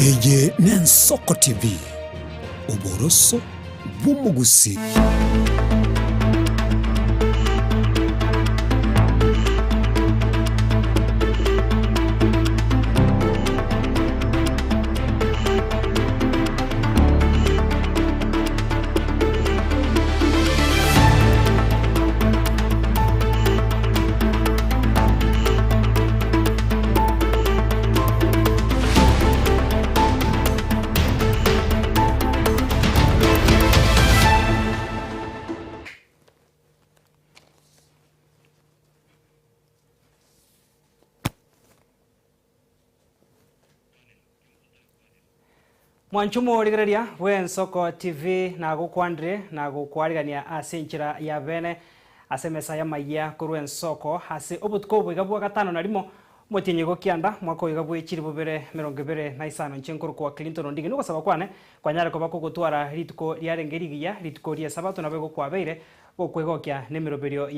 Eye n'Ensoko TV, oboroso bw'omogusii. Mwanche omorigereria bw'Ensoko TV nagokwanire na gokwarigania ase enchera ya bene ase emesa y'amayia korwa ensoko ase obotuko obo iga bwa gatano na rimo omotienyi gokianda mwaka oyo iga bwe chilifu bibere emerongo ebere na isano inche nkorokwa Clinton Ondigi nogosaba kwane kwanyare koba kogotwara rituko riarenge rigiya rituko ri'esabato nabo igo kwabeire Gokwegokia nemeroberio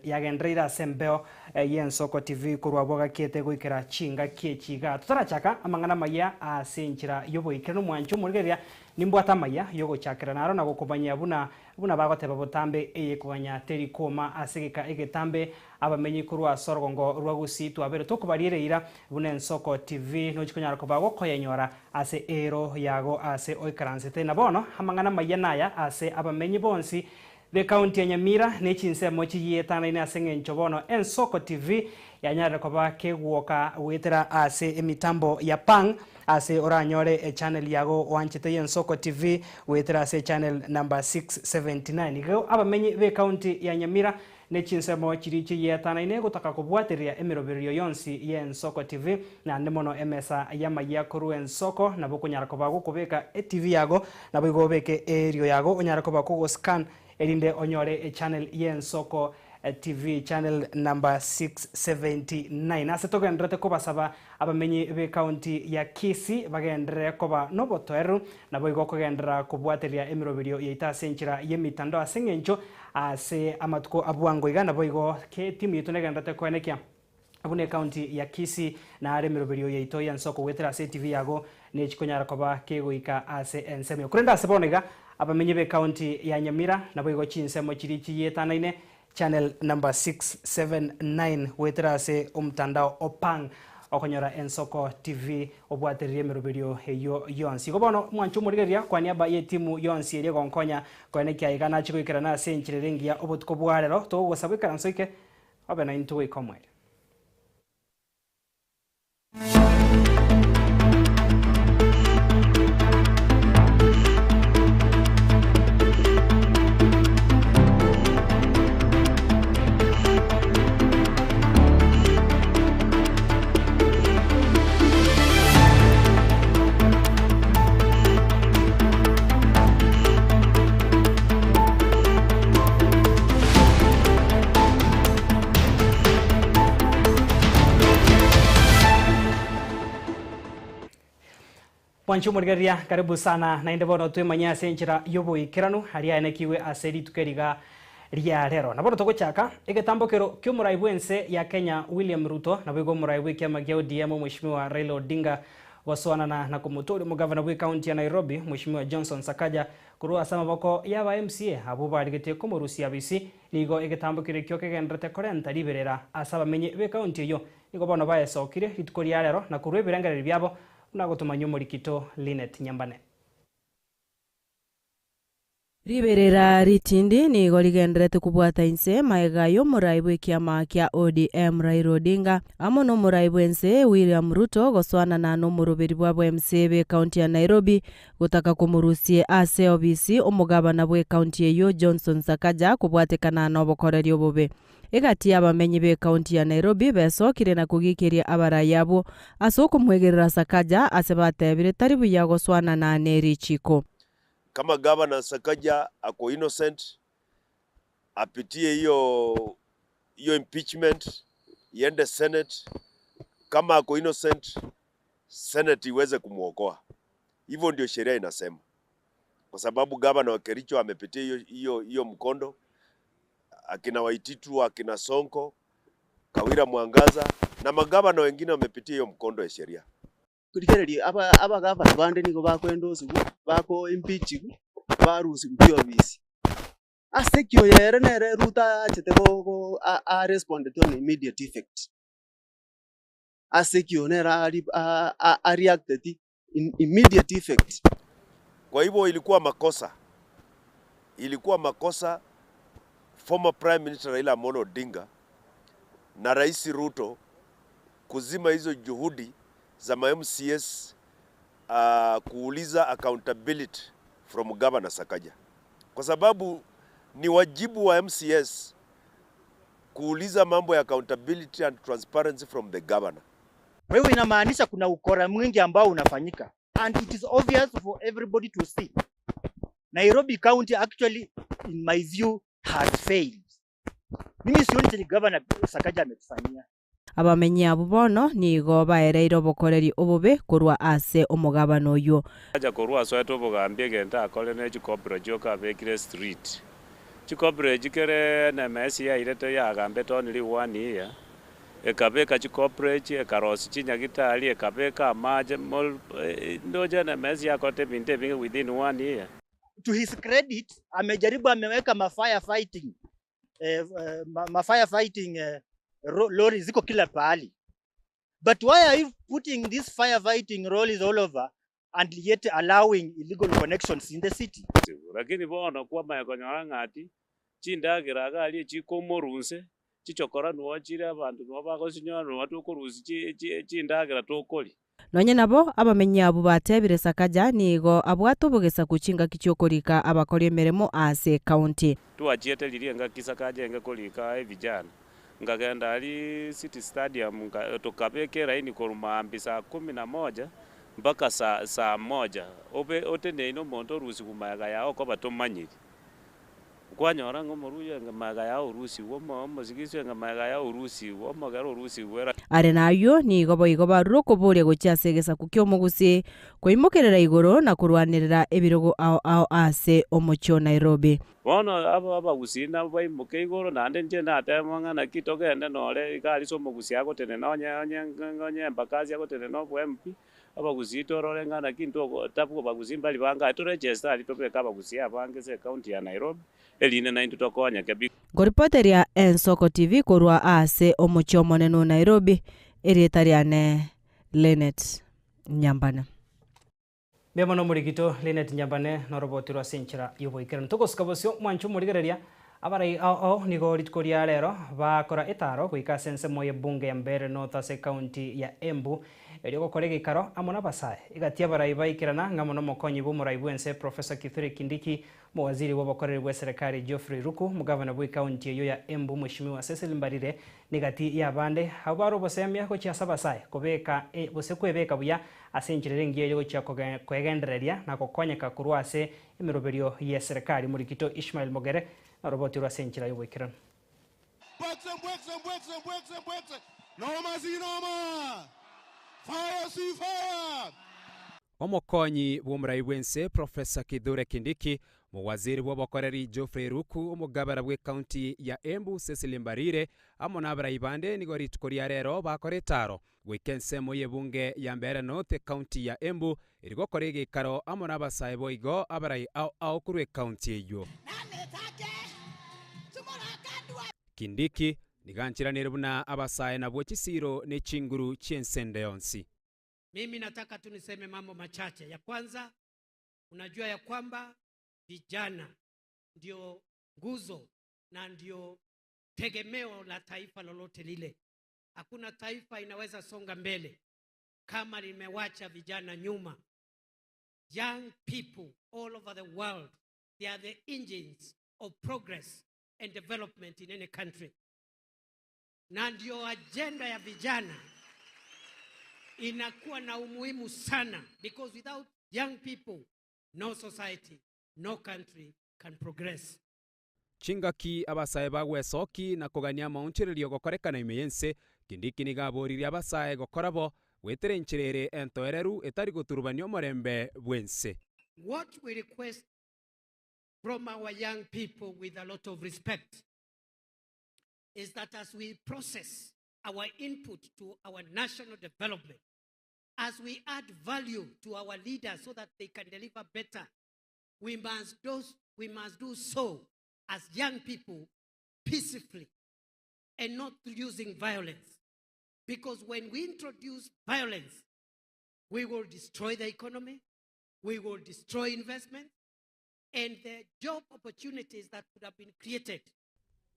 yagendereire ase embeo y'Ensoko TV korwa abwo gakiete goikera chingaki echi igaa. Totarachaka amang'ana amayia ase enchera y'oboikeranu mwanche omorigereria nimbwate amayia y'ogochakera naro na gokomanyia buna buna bagoteba botambe eye koganya teri kwoma ase egeka egetambe abamenyi korwa ase orogongo rwa Gusii twabeire tokobariera eira buna Ensoko TV nochi konyara koba gokoyenyora ase eero yago ase oikaransete. Na bono amang'ana amayia naya ase abamenyi bonsi b'Ekaunti ya Nyamira ne chinsemo chiyietanaine ase eng'encho bono Ensoko TV yanyarire koba kegwoka goetera ase emitambo ya Pang ase oranyore echannel yago oanchete y'Ensoko TV goetera ase echannel number 679. Igo abamenyi b'Ekaunti ya Nyamira Ne chinsemo chiria chiyietanaine gotaka kobwateria emeroberio yonsi y'Ensoko TV, naende mono emesa y'amayia korwa ensoko, nabo okonyara koba gokobeka eTV yago, naboigo obeke erio yago onyare koba kogoscan erinde onyore echannel y'Ensoko TV, channel number 679. Ase togendererete kobasaba abamenyi b'ecounty ya Kisii bagenderere koba nobotoereru, naboigo kogenderera kobwateria emeroberio yaito ase enchera y'emitandao ase eng'encho Ase amatuko a bwango iga naboigo etimu yaito negendererete koenekia buna ecounty ya Kisii nare emeroberio yaito y'ensoko goetera ase etv yago nechikonyara koba kegoika ase ensemo eyo. Korende ase bono iga abamenyi b'ecounty ya Nyamira naboigo chinsemo chiria chiyietanaine channel number 679 goetera ase omtandao o Pang okonyora ensoko TV obwatererie emeroberio eyio yonsi. Igo bono mwanche omorigereria kwa niaba y'etimu yonsi eria egonkonya Koenekia iga nachie goikerana ase enchera ere engiya obotuko bwa rero, togogosaba oikaranse oike, obe naintwe goika omoerio. Mwanche omorigereria, karibu sana naende bono twemanye ase enchera y'oboikeranu aria aenekigwe ase rituko eriga ria rero. Na bono togochaka egetambokero ki'omorai bw'ense ya Kenya William Ruto naboigo omorai bw'ekiama gia ODM Omweshimiwa Raila Odinga Gosoanana na komotoria omogavana bw'ecounty ya Nairobi, Mweshimiwa Johnson Sakaja, korwa ase amaboko y'aba MCA abwo barigetie komorusia abisi, nigo egetambo keria kegendererete korenta riberera ase abamenyi b'ecounty eyio. Nigo bono baesokire rituko ria rero na korwa ebirengererio biabo buna gotomanyia omorikito Linet Nyambane. Riberera ritindi nigo rigendererete kobwata inse magega y'omorai bw'ekiama kia ODM Raila Odinga amo n'omorai bw'ense William Ruto gosoanana n'omoroberi bwa bw'MCA b'ecounty ya Nairobi gotaka komorusie ase obisi omogabana bw'ecounty eyio Johnson Sakaja kobwatekana n'obokoreri obobe egati y'abamenyi b'ecounty ya Nairobi besokire na kogikeria abarai abwo ase okomwegerera Sakaja ase batebire tari buya gosoanana nerichiko. Kama gavana Sakaja ako innocent apitie hiyo hiyo impeachment iende senate, kama ako innocent senate iweze kumuokoa. Hivyo ndio sheria inasema, kwa sababu gavana wa Kericho amepitia hiyo hiyo hiyo mkondo, akina Waititu, akina Sonko, Kawira Mwangaza na magavana wengine wamepitia hiyo mkondo ya sheria. Rigereria aba abagavana bande nigo bakoendosigwa, bako impeachigwa, barusigwa chiofisi. Ase ki oyo ere nere Ruto aachete go go a arespondete on immediate effect? Ase ki oyo nere ari a a areacteti in immediate effect? Kwa hivyo ilikuwa makosa, ilikuwa makosa former Prime Minister Raila Amolo Odinga na Rais Ruto kuzima hizo juhudi za ma MCAs kuuliza accountability from Governor Sakaja, kwa sababu ni wajibu wa MCAs kuuliza mambo ya accountability and transparency from the governor. Kwa hivyo inamaanisha kuna ukora mwingi ambao unafanyika and it is obvious for everybody to see. Nairobi County actually in my view has failed. Mimi sioni chenye governor Sakaja ametufanyia. Abamenyi abwo bono nigo baereire obokoreri obobe korwa ase omogabana oyio. Acha korwa asoete obogambi egento akore ne chikobra chioka abekire street. Chikobra echi kere NMS yairete yagambete only one year, ekabeka chikobra echi, ekarosia chinyagitari, ekabeka amache, mol ndoche NMS yakorete ebinto ebinge within one year. To his credit amejaribu, ameweka ma fire fighting ma fire fighting lorry ziko kila pahali. But why are you putting these fire fighting lorries all over and yet allowing illegal connections in the city? Lakini bono kwamanya konyora ng'a chindagera iga aria chikomorunse, chichokora noo chire abanto noo bagosinyora noo tokorusia chindagera tokoria. Nonye nabo abamenyi abwo batebire Sakaja nigo abwate obogesaku chingaki chiokorika abakori emeremo ase ekaunti. Twachiete riria engaki Sakaja enge korika evijana, nkagenda aria City Stadium nka tokabeka eraini korwa maambia saa kumi na moja mpaka saa saa moja, obe oteneine omonto orusiwu magega yago okoba tomanyiri. Kwanyora ng'a omoruya enge magega yago orusiwu, omo omosigisi enge magega yago orusiwu, omogere orusiwu era. Are nayio nigo boigo barure okoboria gochia ase egesaku ki'omogusi, koimokerera igoro na korwanerera ebirogo ao ao ase omochie o Nairobi. Bono aba abagusii nabo baimoke igoro, naende inche natema ng'a naki togende nore iga aria ase omogusii agotenena onye onye onye embakasi agotenena obo MP, abagusii torore ng'a naki intwe tabwo bagusii mbari bange aye toregister aria tobeke abagusii abange ase ecounty ya Nairobi, erinde naintwe tokonyeke bi. Nkoripoteria Ensoko TV korwa ase omochie omonene o Nairobi, erieta riane Linet Nyambane. Mbuya mono omorikito Linet Nyambane noroboti rwa ase enchera y'oboikeranu. Togosuka bosio mwanche omorigereria, abarai ao ao nigo rituko ria rero bakora etaro goika ase ensemo y'ebunge ya Mbeere North ase ecounty ya Embu erio gokora egeikaro amo nabasae. Egati y'abarai baikerana ng'amo nomokonyi bw'omorai bw'ense Professor Kithure Kindiki, Omowaziri bw'obokoreri bw'eserekari Geoffrey Ruku, omogavana bw'ecounty eyio ya Embu Mweshimiwa Cecily Mbarire Negati y'abande abwo bare obosemia gochia ase abasae, kobeka gose kwebeka buya ase enchera ere engiya erio gochia koegendereria na gokonyeka korwa ase emeroberio y'eserekari. Omorikito Ishmael Mogere noroboti rwe ase enchera y'oboikeranu. Mbwekse, mbwekse, mbwekse, mbwekse, mbwekse. Noma si noma. Fire si fire. Omokonyi bw'omorai bw'ense Professor Kithure Kindiki, Omowaziri bw'obokoreri Geoffrey Ruku, omogabera bw'ecounty ya Embu Cecily Mbarire amo nabarai bande nigo rituko ria rero bakora etaro goika ensemo y'ebunge ya Mbeere North ecounty ya Embu eri gokora egeikaro amo nabasae boigo abarai ao ao korwa ecounty eyio. Kindiki nigo ancheranire buna abasae nabwo chisiiro ne chinguru chi'ensende yonsi. Mimi nataka tu niseme mambo machache. Ya kwanza, unajua ya kwamba vijana ndio nguzo na ndio tegemeo la taifa lolote lile. Hakuna taifa inaweza songa mbele kama limewacha vijana nyuma. Young people all over the world, they are the engines of progress and development in any country. Na ndio agenda ya vijana inakuwa na umuhimu sana because without young people no society, no country can progress. Chingaki abasae bagwesoki na kogania amaonchorerio gokorekana ime y'ense, Kindiki nigo aboririe abasae gokora bo, goetera enchera ere entoereru etari goturubania omorembe bw'ense. What we request from our young people with a lot of respect is that as we process our input to our national development, As we add value to our leaders so that they can deliver better, we must do, we must do so as young people peacefully and not using violence. Because when we introduce violence, we will destroy the economy, we will destroy investment, and the job opportunities that could have been created,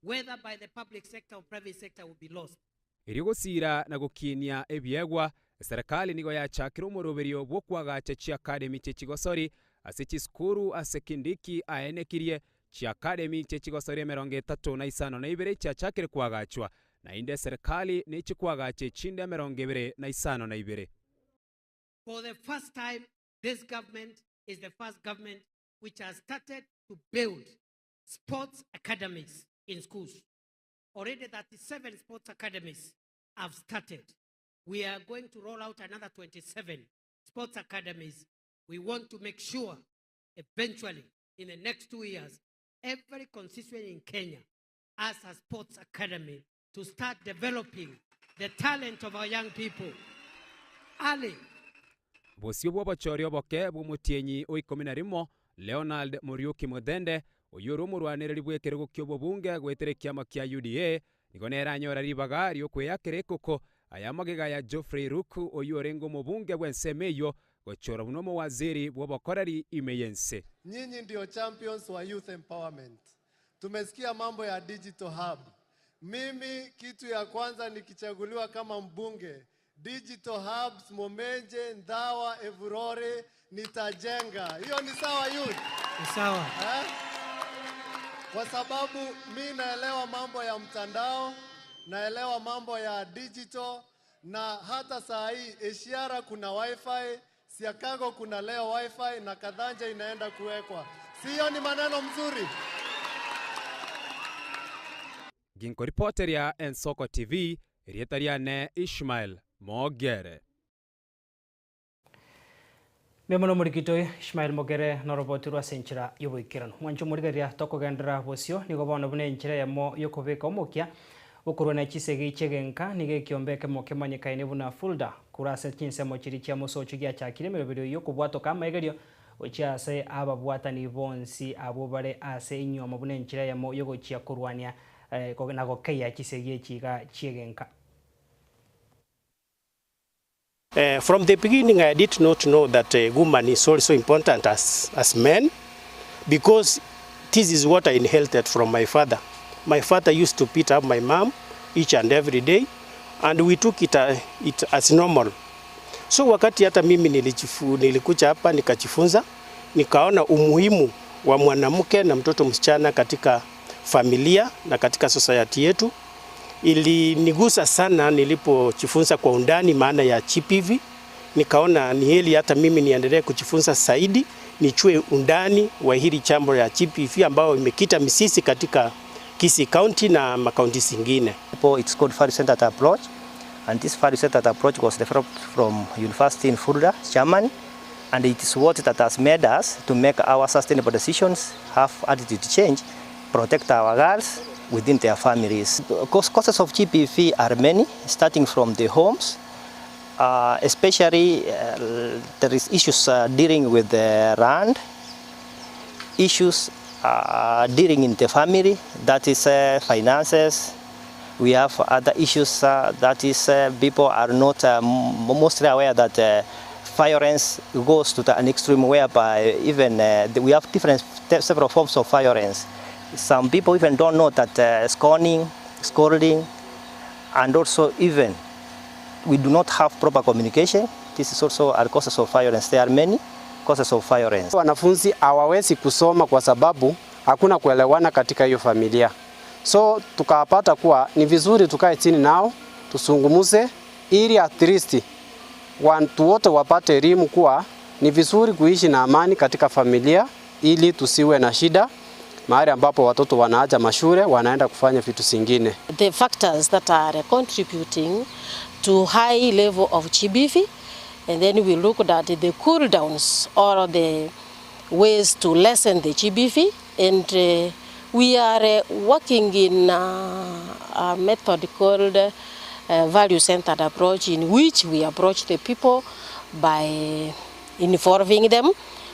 whether by the public sector or private sector, will be lost. Erio gosiira na gokinia ebiegwa, eserekari nigo yachakire omoroberio bw'okoagacha chiacademy chie chigosori ase chisukuru ase Kindiki aenekirie chiacademy chie chigosori 32 na ibere chiachakire koagachwa, naende eserekari nechi koagacha echinde 22. For the first time, this government is the first government which has started to build sports academies in schools. Already 37 sports academies have started. We are going to roll out another 27 sports academies. We want to make sure eventually in the next 2 years, every constituent in Kenya has a sports academy to start developing the talent of our young people early. Bosio bwa obochori oboke bwa omotienyi o 11, Leonard Muriuki Muthende oyo ore omorwanereri bwa ekerogo kia obobunge goetera ekiama kia UDA nigo nere anyora ribaga riokweyakera ekoko aya amagega ya Geoffrey Ruku oyo orenge omobunge bwa ensemo eywo gochora buna omowaziri bwa obokoreri ime yense. Nyinyi ndio champions wa youth empowerment. Tumesikia mambo ya digital hub. Mimi kitu ya kwanza nikichaguliwa kama mbunge, digital hubs Momenje, Ndhawa, Evurore nitajenga. Hiyo ni sawa, youth? Ni sawa. Eh? Kwa sababu mi naelewa mambo ya mtandao, naelewa mambo ya digital, na hata saa hii Ishiara kuna wifi, Siakago kuna leo wifi na Kadhanja inaenda kuwekwa. Si hiyo ni maneno mzuri? Ginkoripoteria Ensoko TV, erieta riane Ishmael Mogere. Mbemono morikito Ishmael Mogere noroboti rwa senchera yoboikerano mwancho morigeria tokogendera bosio nigo bono buna enchera yamo yokobeka omokia okorwa na chisegi chigenka nigo ekiombe ekemo kemanyekaine buna Fulda kurase chinsemo chiri chia mosocho giachakire emeroberi yokobwatoka amaigerio gochia ase ababwatani bonsi abo bare ase enyuomo buna enchera yamo yogochia korwania na gokeia chisegi echiga chiegenka. From the beginning, I did not know that woman is also important as men, because this is what I inherited from my father. My father used to beat up my mom each and every day, and we took it as normal. So wakati hata mimi nilikuja hapa nikajifunza, nikaona umuhimu wa mwanamke na mtoto msichana katika familia na katika society yetu. Ilinigusa sana nilipojifunza kwa undani maana ya GBV. Nikaona ni heri hata mimi niendelee kujifunza zaidi, nijue undani wa hili jambo ya GBV ambayo imekita mizizi katika Kisii County na makaunti zingine. It's called value-centered approach, and this value-centered approach was developed from university in Fulda, Germany, and it is what that has made us to make our sustainable decisions, have attitude change, protect our girls within their families. Causes of GBV are many, starting from the homes, especially there is issues dealing with the land, issues dealing in the family, that is finances. We have other issues, that is people are not mostly aware that violence goes to the, an extreme whereby even we have different several forms of violence. Some people even don't know that scorning, scolding, and also even we do not have proper communication. This is also a causes of violence. There are many causes of violence. Wanafunzi hawawezi kusoma kwa sababu hakuna kuelewana katika hiyo familia. So tukapata kuwa ni vizuri tukae chini nao tusungumuze, ili at least watu wote wapate elimu kuwa ni vizuri kuishi na amani katika familia, ili tusiwe na shida mahali ambapo watoto wanaacha mashule wanaenda kufanya vitu zingine. The factors that are contributing to high level of GBV, and then we looked at the cool downs or the ways to lessen the GBV, and we are working in a method called value centered approach in which we approach the people by involving them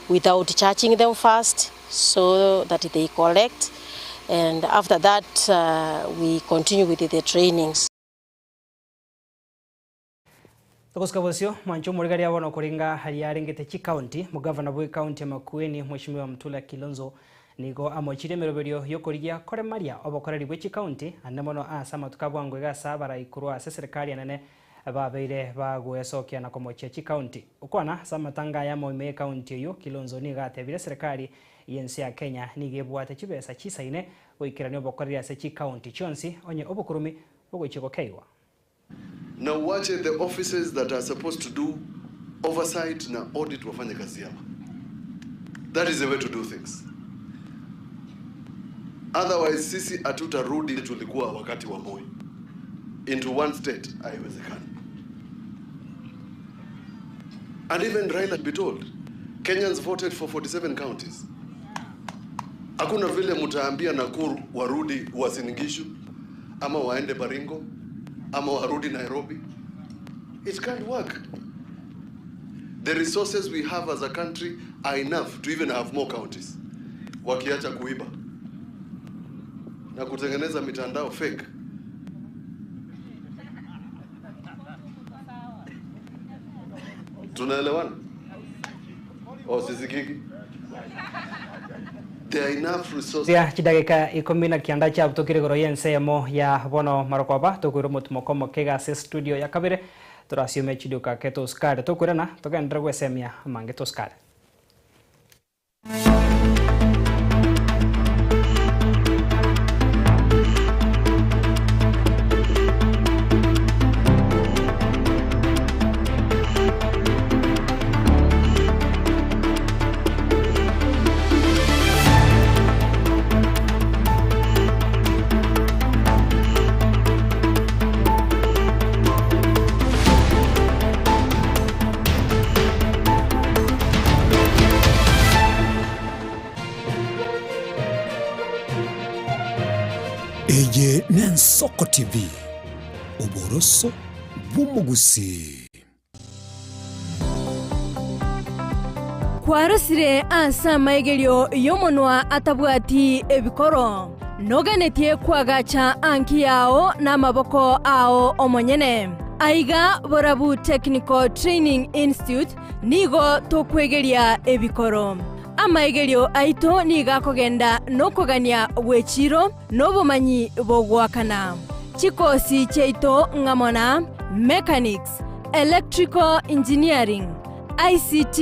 without charging them first so that they collect and after that we continue with the trainings. Togosika bosio, mwanche omorigaria bono korenga aria arengete chikaunti, Mogavana bwe ekaunti ya Makueni Mweshimiwa Mutula Kilonzo nigo amochirie emeroberio yokorigia koremaria obokoreri bwe chikaunti ande mono ase amatuko a bwango iga ase abarai korwa ase eserekari enene babeire bagoesokia na komochia chikaunti. Gokwana ase amatanga aya amo ime y'ekaunti eyio, Kilonzo nigo atebire eserekari y'ense ya Kenya nigo ebwate chibesa chisaine goikerania obokoreri ase chikaunti chionsi onye obokurumi bogochia gokeigwa. Na uache the offices that are supposed to do oversight na audit wafanye kazi yao. That is the way to do things. Otherwise sisi hatutarudi tulikuwa wakati wa Moi into one state, haiwezekani. And even Raila be told, Kenyans voted for 47 counties. Hakuna vile mtaambia Nakuru warudi Uasin Gishu ama waende Baringo ama warudi Nairobi. It can't work. The resources we have as a country are enough to even have more counties. Wakiacha kuiba na kutengeneza mitandao fake. Tunaelewana? Oh, sisikiki. There are enough resources. Ria chidageka ikomi na kianda chiabutokire igoro y'ense eyemo ya bono marokoba tokoira omotimoko omoke iga ase estudio ya kabere torasiome chiduka ke tosikare tokoirana togenderere gwesemia amange tosikare. Eye n'Ensoko TV, oboroso bw'omogusii. Kwarosire ase amaigerio y'omonwa atabwati ebikoro, noganetie koagacha anki yao namaboko ao omonyene. Aiga Borabu Technical Training Institute nigo tokwegeria ebikoro. Amaigerio aito nigo akogenda nokogania gw'echiiro na obomanyi bogoakana. Chikosi chiaito ng'amo na Mechanics, Electrical Engineering, ICT,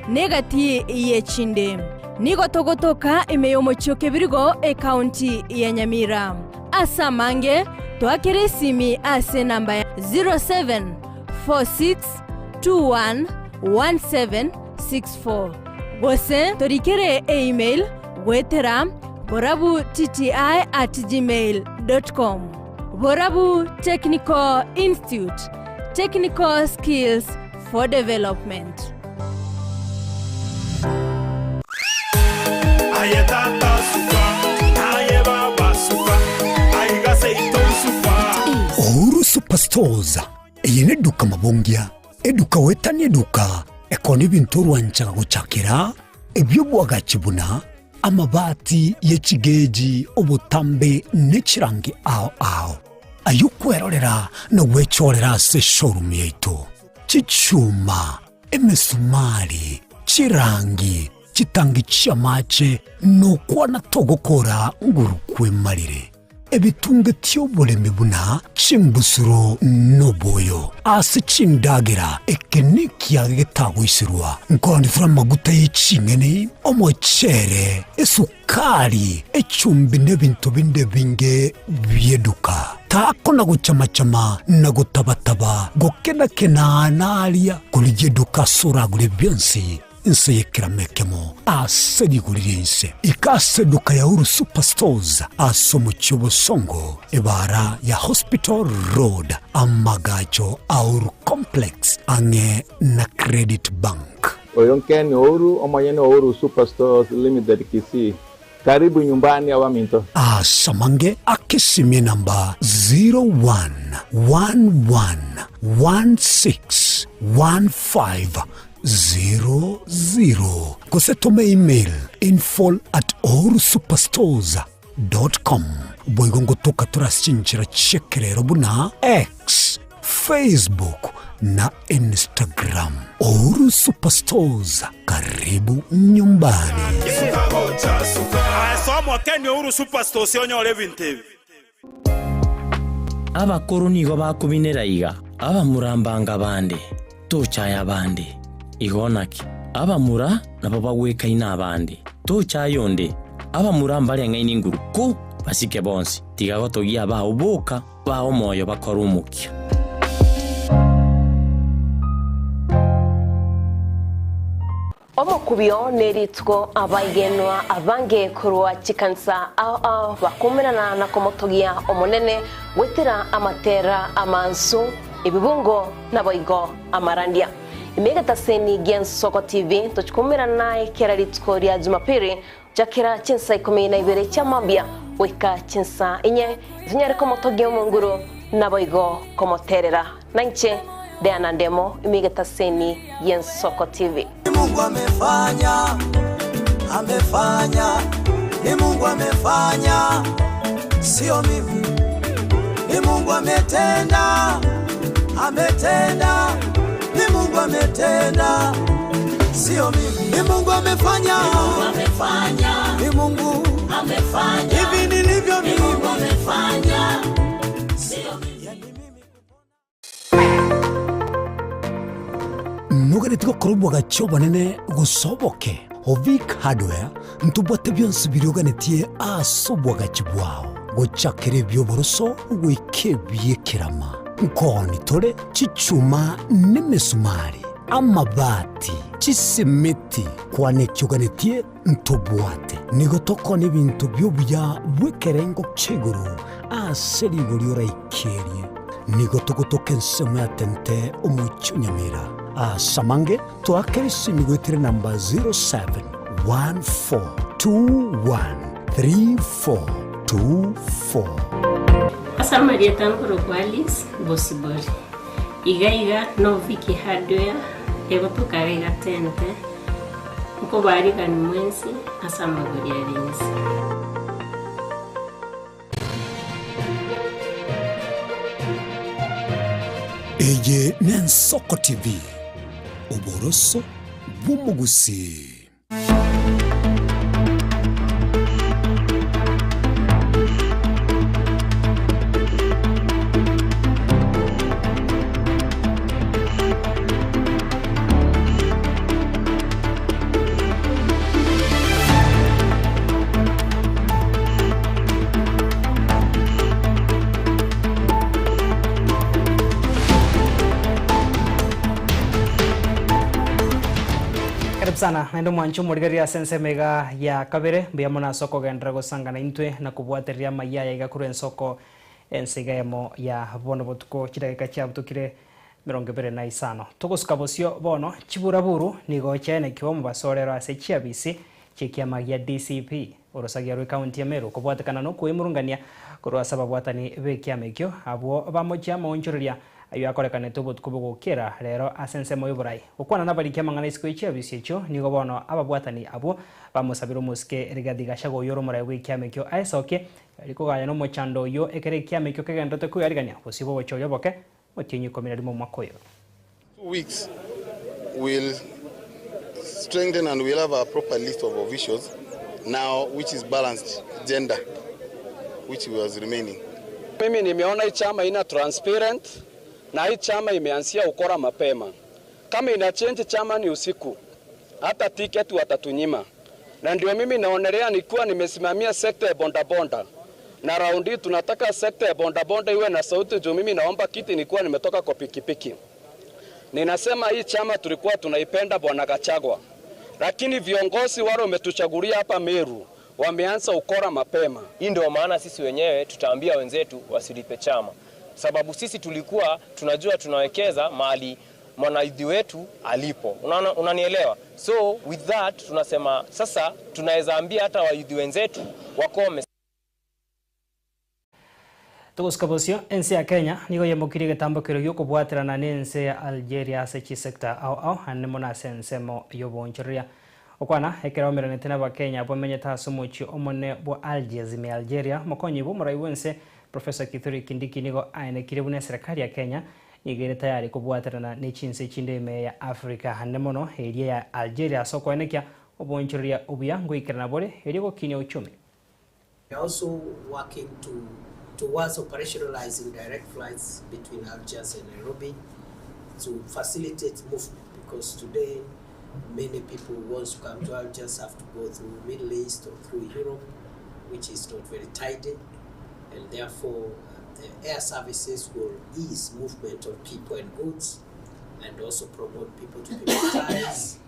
na egati y'echinde. Nigo togotoka ime y'omochie o Kebirigo, ekaunti ya Nyamira. Ase amange, toakere esimi ase enamba ya 0746211764 gose torikere eemail goetera borabutti at gmail dot com. Borabu Technical Institute, technical skills for development. Aye tata suka, aye baba suka, aiga seito suka. Uhuru Superstores, eye neduka mabongia, eduka goetania eduka ekona ebinto orwanchaga gochakera, ebi'obwagachi buna amabati ye chigeji, obotambe ne chirangi ao ao, ayio kwerorera na gwechorera ase eshowroom yaito, chichuma, emesumari, chirangi, chitangi chi'amache, nokwana togokora nguru kwemarire. Ebitunge ti'oboremi buna chimbusuro noboyo ase chindagera, eke nekiage getagoiserwa, nkoonifera amaguta ye ching'eni, omochere, esukari, echumbi na ebinto binde ebinge bi'eduka. Takona gochama-chama na gotaba-taba, gokena-kena naria, korigia eduka ase oragure bionsi. Inse y'ekerama ekemo ase rigori ri'ense. Ika ase eduka ya Uhuru Superstores ase omochie o Bosongo, ebaara ya Hospital Road, amagacho a Uhuru Complex ang'e na Credit Bank. Oyo Ken Ouru, omonyene o Uhuru Superstores Limited Kisii. Karibu nyumbani abaminto. Ase amange akesimie namba 0. 0111161500 gose tome email info at ohurusuperstores dot com. Boigo ngotoka tore ase chinchera chi'ekerero buna X, Facebook na Instagram. Uhuru Superstores, karibu nyumbani. Aye omokeni Uhuru Superstores onyore ebinto ebi. Abakoro nigo bakobinera iga, Abamura mbanga bande, tochaya abande. Igo naki, abamura nabo bagwekaine abande, tochaya onde. Abamura mbareng'aini nguru ko basike bonsi, tiga gotogia abao boka, bae omoyo bakore omokia. Omokubio nerituko abaigenwa abange korwa chikanisa ao ao bakumerana na komotogia Omonene goetera amatera amansu, ebibungo naboigo amarandia. Ime egetaseni gi'Ensoko TV tochikumerana naye kera rituko ria Jumapili gochakera chinsa ikomi na ibere chia mambia goika chinsa inye, tonyare komotogia Omonguru naboigo komoterera. Nainche Diana Ndemo, ime egetaseni gi'Ensoko TV. Ni Mungu amefanya, amefanya, ni Mungu amefanya, sio mimi. Ni Mungu ametenda, ametenda, ni Mungu ametenda, sio mimi. Ni Mungu amefanya, ni Mungu amefanya, ni Mungu amefanya, hivi nilivyo mimi, ni Mungu amefanya, sio mimi. Noganetie gokora obwagachi obonene gose oboke? Ovic Hardware ntobwate bionsi biria oganetie ase obwagachi bwao, gochakera ebi'oboroso goika ebi'ekerama. Nkooni tore chichuma nemesumari, amabati, chisimiti, kwana eki oganetie ntobwate. Nigo tokoonia ebinto bi'obuya bw'ekerengo kia igoro ase rigori oraikerie. Nigo togotoka ensemo ya Tente omochie o Nyamira. Ase amange toakere esimi goetera enamba 0714213424. Ase amarieta nkorokwa Alice Bosibori. Iga iga no Vicky Hardware egotoka iga iga Tente. Nkobaarigani mwensi ase amagori are inse. Eye n'Ensoko TV, oboroso bw'omogusii. Karibu sana naende omwanche omorigereria ase ensemo iga ya kabere mbuya mono ase okogenderera gosangana intwe na kobwatereria amayia aya iga korwa ensoko ense iga eyemo ya bono botuko chidakika chiabutukire 25. Togosuka bosio bono, chiburaburu nigo chiaenekigwe omobaso orero ase chiabisi chi'ekiama gia DCP, orosagia rw'ekaunti ya Meru, kobwatekana nokoemurungania korwa ase ababwatani b'ekiama ekio, abwo bamochia amaonchoreria ayio akorekanete obotuko bogokera rero ase ensemo y'oborai. Gokwana nabariki amang'ana isiko ye chiabisi echio, nigo bono ababwatani abwo bamosabire omosike Rigathi Gachagua oyio ore omorai bw'ekiama ekio aesokie, rikogaya nomochando oyio ekero ekiama ekio kegenderete koyarigania bosio bw'obochori oboke Omotienyi 11 omwaka oyo. Weeks will strengthen and we'll have a proper list of officials now which is balanced gender which was remaining. Mimi nimeona hii chama ina transparent na hii chama imeanzia ukora mapema. Kama ina change chama ni usiku, hata tiketi watatunyima, na ndio mimi naonelea nikiwa nimesimamia sekta ya bondabonda na raundi tunataka sekta ya bondabonda iwe na sauti juu mimi naomba kiti nikiwa nimetoka kwa pikipiki. Ninasema hii chama tulikuwa tunaipenda Bwana Gachagua, lakini viongozi wale wametuchagulia hapa Meru wameanza ukora mapema. Hii ndio maana sisi wenyewe tutaambia wenzetu wasilipe chama, sababu sisi tulikuwa tunajua tunawekeza mahali mwanaidhi wetu alipo. Unaona, unanielewa? So with that tunasema sasa tunaweza ambia hata waidhi wenzetu wakome. Togosika bosio, ense ya Kenya nigo yemokirie egetambo keria gi'okobwaterana n'ense ya Algeria ase chisector ao ao naende mono ase ensemo y'oboonchoreria. Gokwana ekero aomeranete n'Abakenya abwo bamenyete ase omochie omonene bwa Algiers ime ya Algeria, omokonyi bw'omorai bw'ense Professor Kithure Kindiki nigo aenekirie buna eserekari ya Kenya nigo ere tayari kobwaterana ne chinse chinde ime ya Africa naende mono eria ya Algeria ase okoenekia oboonchoreria obuya ngoikerana bore erio gokinia uchumi. We are also working to towards operationalizing direct flights between Algiers and Nairobi to facilitate movement because today many people who wants to come to Algiers have to go through Middle East or through Europe, which is not very tidy, and therefore the air services will ease movement of people and goods and also promote people to people ties.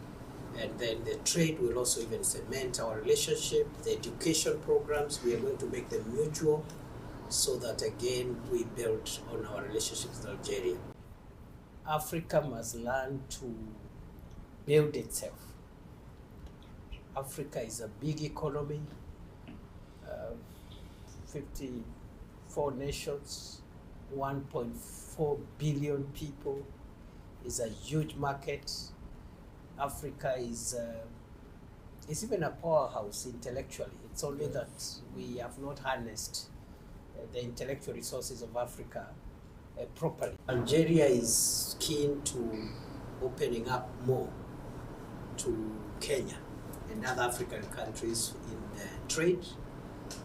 And then the trade will also even cement our relationship. The education programs, we are going to make them mutual so that again we build on our relationships with Algeria. Africa must learn to build itself. Africa is a big economy, 54 nations, 1.4 billion people, is a huge market. Africa is, is even a powerhouse intellectually. It's only that we have not harnessed the intellectual resources of Africa properly. Algeria is keen to opening up more to Kenya and other African countries in the trade.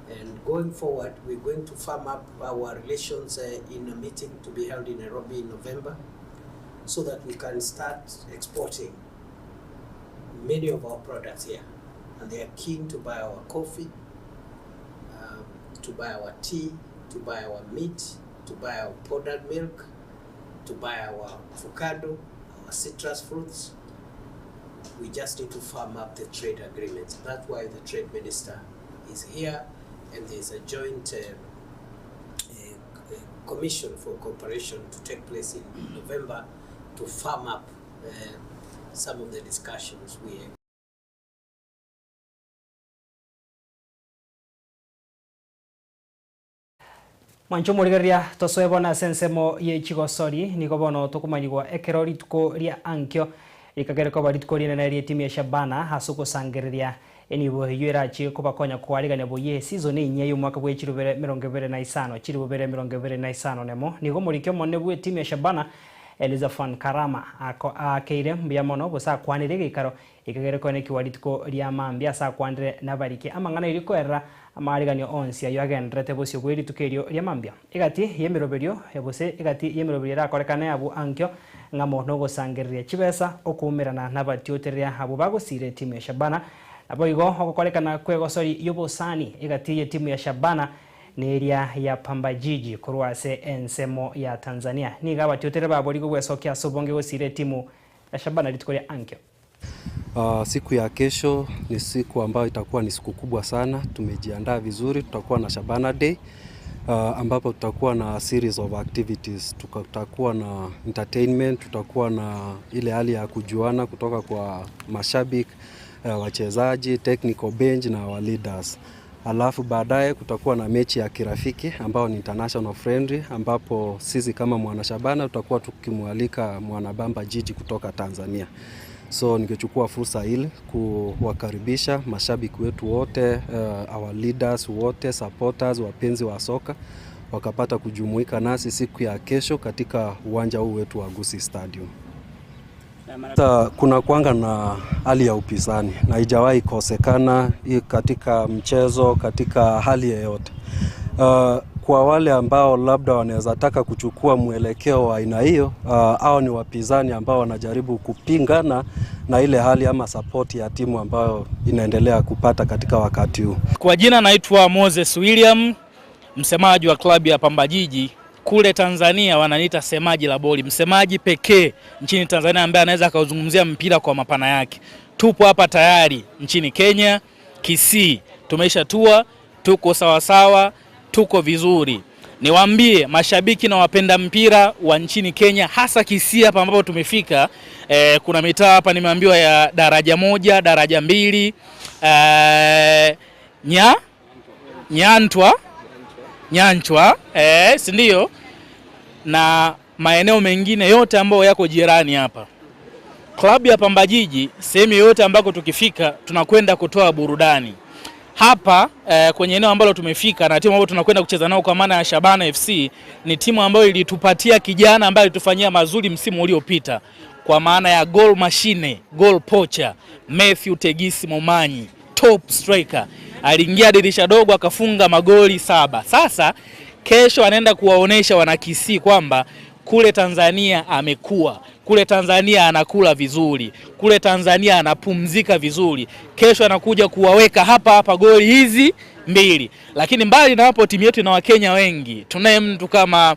And going forward, we're going to firm up our relations in a meeting to be held in Nairobi in November so that we can start exporting many of our products here. And they are keen to buy our coffee, to buy our tea, to buy our meat, to buy our powdered milk, to buy our avocado, our citrus fruits. We just need to firm up the trade agreements. That's why the trade minister is here, and there's a joint commission for cooperation to take place in November to firm up some of the discussions we Mwanche omorigereria tosoe bono ase ensemo ye chigosori, nigo bono tokomanyigwa ekero rituko ria ankio rikagere koba rituko rinene ri'etimu ya Shabana ase ogosangereria enibo eyio erachie kobakonya koarigania boyie esizoni enyia y'omwaka bwe chirubere 25 chirubere 25 nemo. Nigo omoriki omonene bw'etimu ya Shabana Elizaphan Karama aakeire mbuya mono gose akwanire egeikaro Ekegere koenekiwa rituko ria mambia ase akwanire nabarike amang'ana erio koerera amaariganio onsi ayio agendererete bosio bwe rituko erio ria mambia. Egati y'emeroberio gose egati y'emeroberio erakorekane abwo ankio ng'amo nogosangereria chibesa, okoumerana nabatiotereria abwo bagosiira etimu ya Shabana, naboigo ogokorekana kw'egosori y'obosani egati y'etimu ya Shabana neria ya Pamba Jiji korwa ase ensemo ya Tanzania. Nigo abatiotereria baborigwe gwesokia ase obonge gosiira etimu ya Shabana rituko ria ankio. Uh, siku ya kesho ni siku ambayo itakuwa ni siku kubwa sana. Tumejiandaa vizuri, tutakuwa na Shabana Day uh, ambapo tutakuwa na series of activities. Tutakuwa na entertainment, tutakuwa na ile hali ya kujuana kutoka kwa mashabiki uh, wachezaji, technical bench na our leaders. Alafu baadaye kutakuwa na mechi ya kirafiki ambayo ni international friendly, ambapo sisi kama mwana Shabana tutakuwa tukimwalika mwanabamba jiji kutoka Tanzania. So ningechukua fursa hili kuwakaribisha mashabiki wetu wote, our leaders wote, supporters, wapenzi wa soka wakapata kujumuika nasi siku ya kesho katika uwanja huu wetu wa Gusii Stadium. Ta, kuna kuanga na hali ya upinzani na haijawahi kosekana hii katika mchezo, katika hali yeyote. Kwa wale ambao labda wanaweza taka kuchukua mwelekeo wa aina hiyo, hao ni wapinzani ambao wanajaribu kupingana na ile hali ama support ya timu ambayo inaendelea kupata katika wakati huu. Kwa jina naitwa Moses William, msemaji wa klabu ya Pamba Jiji. Kule Tanzania wananiita semaji la boli, msemaji pekee nchini Tanzania ambaye anaweza akauzungumzia mpira kwa mapana yake. Tupo hapa tayari nchini Kenya, Kisii, tumeisha tua, tuko sawasawa, tuko vizuri. Niwaambie mashabiki na wapenda mpira wa nchini Kenya, hasa Kisii hapa ambapo tumefika. Kuna mitaa hapa nimeambiwa ya daraja 1, daraja 2, Nyantwa. Nyanchwa eh, si ndio? Na maeneo mengine yote ambayo yako jirani hapa. Klabu ya Pamba Jiji sehemu yoyote ambako tukifika tunakwenda kutoa burudani hapa eh, kwenye eneo ambalo tumefika na timu ambayo tunakwenda kucheza nao kwa maana ya Shabana FC ni timu ambayo ilitupatia kijana ambaye alitufanyia mazuri msimu uliopita kwa maana ya goal machine, goal poacher Matthew Tegisi Momanyi, top striker aliingia dirisha dogo akafunga magoli saba. Sasa kesho anaenda kuwaonesha wanakisii kwamba kule Tanzania amekuwa kule Tanzania anakula vizuri, kule Tanzania anapumzika vizuri. Kesho anakuja kuwaweka hapa hapa goli hizi mbili. Lakini mbali na hapo, timu yetu ina Wakenya wengi. Tunaye mtu kama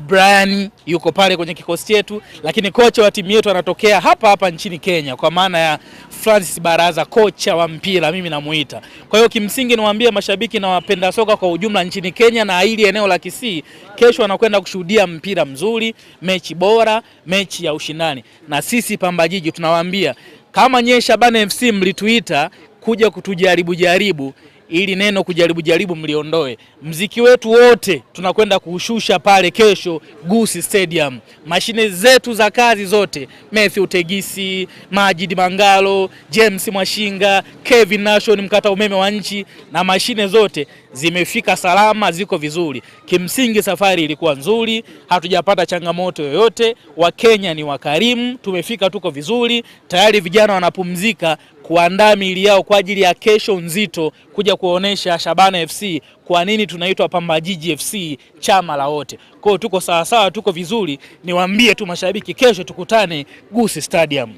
Brian yuko pale kwenye kikosi chetu, lakini kocha wa timu yetu anatokea hapa hapa nchini Kenya kwa maana ya Francis Baraza, kocha wa mpira mimi namuita. Kwa hiyo kimsingi niwaambie mashabiki na wapenda soka kwa ujumla nchini Kenya na hili eneo la Kisii, kesho wanakwenda kushuhudia mpira mzuri, mechi bora, mechi ya ushindani. Na sisi Pamba Jiji tunawaambia kama nyie Shabana FC mlituita kuja kutujaribu jaribu, ili neno kujaribu jaribu mliondoe. Mziki wetu wote tunakwenda kuushusha pale kesho Gusii Stadium. Mashine zetu za kazi zote, Matthew Tegisi, Majid Mangalo, James Mwashinga, Kevin Nation mkata umeme wa nchi, na mashine zote zimefika salama, ziko vizuri. Kimsingi safari ilikuwa nzuri, hatujapata changamoto yoyote. Wakenya ni wakarimu, tumefika tuko vizuri tayari, vijana wanapumzika kuandaa miili yao kwa ajili ya kesho nzito kuja kuonesha Shabana FC kwa nini tunaitwa Pamba Jiji FC, chama la wote. Kwa hiyo tuko sawa sawa, tuko vizuri. Niwaambie tu mashabiki, kesho tukutane Gusii Stadium.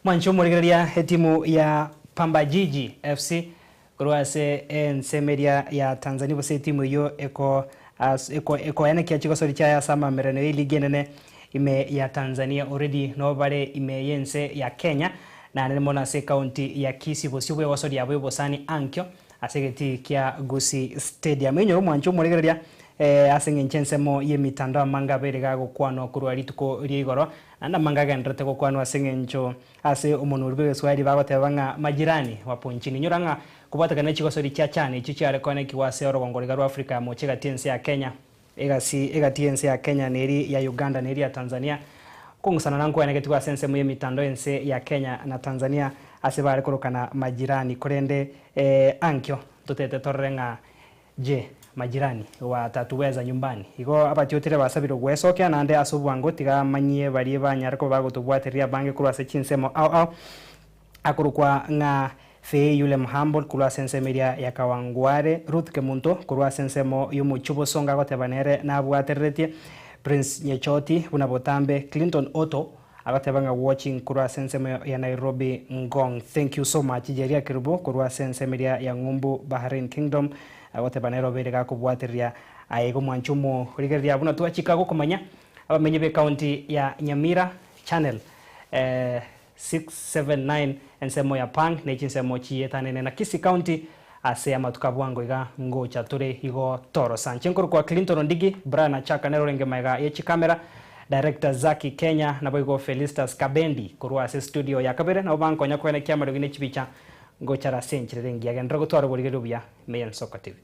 Mwanche omorigereria etimu ya Pamba Jiji FC korwa ase ensemo eria ya Tanzania gose etimu eyio eko as eko ekoenekia chigosori chiaye ase amamerano ya eligi enene ime ya Tanzania already nabo bare ime y'ense ya Kenya naende mono ase ecounty ya Kisii bosio bwa egosori yabo ya obosani ankio ase egetii kia Gusii Stadium. Enyora omwancho omorigereria eh, ase eng'encho ensemo y'emitandao amange abeire gagokwanwa korwa rituko ria igoro naende amange agenderete gokwanwa ase eng'encho ase omonwa oria bwa egeswahili bagoteba ng'a majirani wapo nchini. Inyora ng'a kobwatekana ne chigosori chia CHAN echio chiare koenekigwa ase orogongo riga rwa Africa ya mocha egati y'ense ya Kenya egasi egati y'ense ya Kenya na eri ya Uganda na eri ya Tanzania. Okong'usana nkoenegetigwe ase ensemo y'emitandao y'ense ya Kenya na Tanzania ase bare korokana majirani korende eh, ankio ntotete torore ng'a je majirani watatuweza nyumbani. Igo abatiotire basabirwe gwesokia naende ase obwango tiga amanyie baria banyare koba bagotobwatereria abange korwa ase chinsemo ao ao akorokwa ng'a Fei yule Mhumble korwa ase ensemo eria ya Kawangware, Ruth Kemunto korwa ase ensemo y'omochie Bosongo agoteba nere nabwatereretie, Prince Nyechoti buna botambe, Clinton Otto agoteba ng'a watching korwa ase ensemo ya Nairobi Ngong. Thank you so much Jeria Kerubo korwa ase ensemo eria ya Ng'umbu Bahrain Kingdom agoteba nere obeire gakobwatereria aye igo mwanche omorigereria buna twachika gokomanya abamenyi b'ecounty ya Nyamira Channel 679 ensemo ya Pang ne chinsemo chiyetanene na Kisii County ase amatuko a bwango iga ngocha tore igo torosa. Inche nkorokwa Clinton Ondigi, Brian Achaka nere orenge magega ye chikamera, Director Zaki Kenya naboigo Felistus Kabendi korwa ase studio ya kabere nabo bankonya koenekia amariogi ne chibicha ngochare ase enchera ere engiya. Genderera gotwara oborigereria obuya ime ya Nsoko TV.